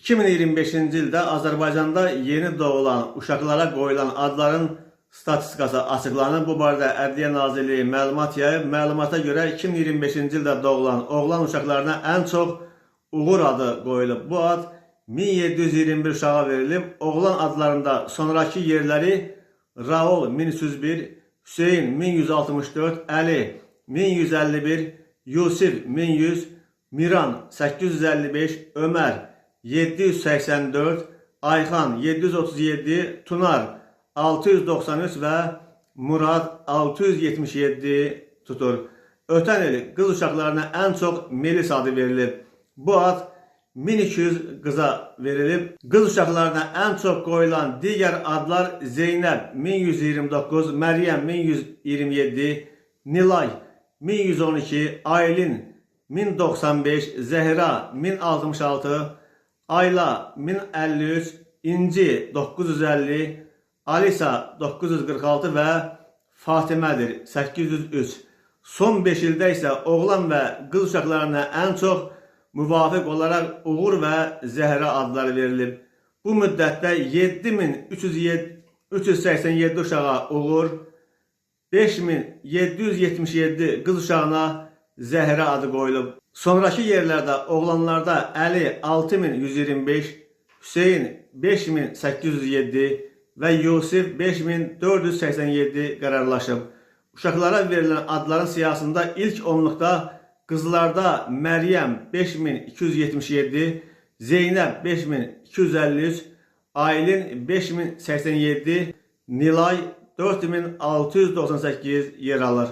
2025-ci ildə Azərbaycanda yeni doğulan uşaqlara qoyulan adların statistikası açıqlanıb. Bu barədə Ədliyyə Nazirliyi məlumat yayıb. Məlumata görə 2025-ci ildə doğulan oğlan uşaqlarına ən çox Uğur adı qoyulub. Bu ad 1721 uşağa verilib. Oğlan adlarında sonrakı yerləri Raul 1301, Hüseyn 1164, Əli 1151, Yusif 1100, Miran 855, Ömər 784, Ayxan 737, Tunar 693 və Murad 677 tutur. Ötən il qız uşaqlarına ən çox Melis adı verilib. Bu ad 1200 qıza verilib. Qız uşaqlarına ən çox qoyulan digər adlar Zeynəb 1129, Məryəm 1127, Nilay 1112, Aylin 1095, Zəhra 1066, Ayla 1053, İnci 950, Alisa 946 və Fatimədir 803. Son 5 ildə isə oğlan və qız uşaqlarına ən çox müvafiq olaraq Uğur və Zəhra adları verilib. Bu müddətdə 7387 uşağa Uğur, 5777 qız uşağına Zəhra adı qoyulub. Sonrakı yerlərdə oğlanlarda Əli 6125, Hüseyn 5807 və Yusif 5487 qərarlaşıb. Uşaqlara verilən adların siyahısında ilk onluqda qızlarda Məryəm 5277, Zeynəb 5253, Aylin 5087, Nilay 4698 yer alır.